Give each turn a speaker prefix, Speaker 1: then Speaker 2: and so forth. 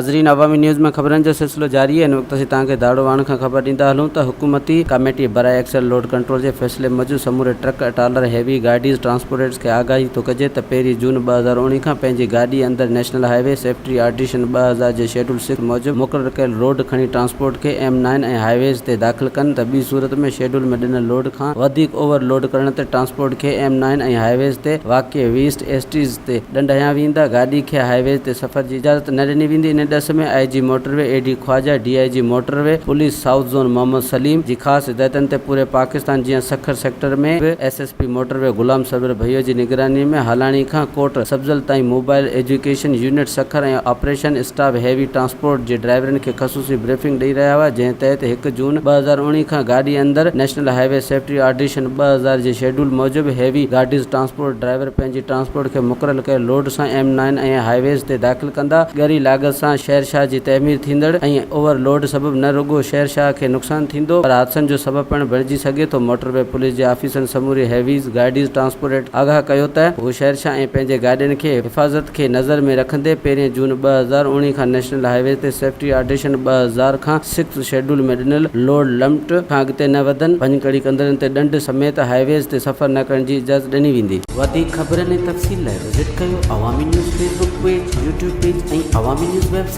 Speaker 1: ناظرين عوامي نيوز ۾ خبرن جو سلسلو جاري آهي. هن وقت اسين توهان کي داڙو واڻ کان خبر ڏيندا هلون ته حڪومتي ڪاميٽي برائي ايڪسل لوڊ ڪنٽرول جي فيصلي موجب سموري ٽرڪ، ٽرالر، هيوي گاڏيز ٽرانسپورٽرز کي آگاهي ٿو ڪجي ته پهرين جون 2019 کان پنهنجي گاڏي اندر نيشنل هاء وي سيفٽي آرڊيشن 2000 جي شيڊول سڪس موجب مقرر ڪيل لوڊ کڻي ٽرانسپورٽ کي ايم نائن ۽ هاء ويز تي داخل ڪن ته ٻي صورت ۾ شيڊول ۾ ڏنل لوڊ کان وڌيڪ اوور لوڊ ڪرڻ تي ٽرانسپورٽ کي ايم نائن ۽ هاء ويز تي واقع ويسٽ ايس ٽيز تي ڏنڊ هنيا ويندا، گاڏي کي هاء ويز تي سفر جي اجازت نه ڏني ويندي، ان ڏس ۾ I G motorway A D Khawaja, D I G motorway police south zone Muhammad Saleem جي خاص هدايتن تي پوري پاڪستان جيان سکر سيڪٽر ۾ به S S P motorway Ghulam Sarwar Bhayo جي نگراني ۾ هالاڻي کان ڪوٽ سبزل تائين mobile education unit Sukkur ۽ operation staff heavy transport جي ڊرائيورن کي خصوصي بريفنگ ڏئي رهيا هئا جنهن تحت هڪ جون 2019 کان گاڏي اندر نيشنل هاء وي سيفٽي آرڊيشن 2000 جي شيڊول موجب هيوي گاڏيز ٽرانسپورٽ ڊرائيور پنهنجي ٽرانسپورٽ کي مقرر ڪيل لوڊ سان ايم نائن ۽ هاء ويز تي داخل ڪندا. ڳري لاڳت سان شهرشاهه جي تعمير ٿيندڙ ۽ اوور لوڊ سبب نه رڳو شهرشاهه کي نقصان ٿيندو پر حادثن جو سبب پڻ بڻجي سگهي ٿو. موٽر وي پوليس جي آفيسرن سموري هيويز گاڏيز ٽرانسپورٽ آگاهه ڪيو ته هو شهرشاهه ۽ پنهنجي گاڏين کي حفاظت کي نظر ۾ رکندي پهرين جون 2019 کان نيشنل هاء ويز تي سيفٽي آرڊيشن 2000 کان سڪس شيڊول ۾ ڏنل لوڊ لمٽ کان اڳتي نه وڌن، ڀڃڪڙي ڪندڙن تي ڏنڊ سميت هاء ويز تي سفر نه ڪرڻ جي اجازت ڏني ويندي. وڌيڪ خبرن ۽ تفصيل لاء وزٽ ڪيو Awami news Facebook page, YouTube page ۽ Awami news website.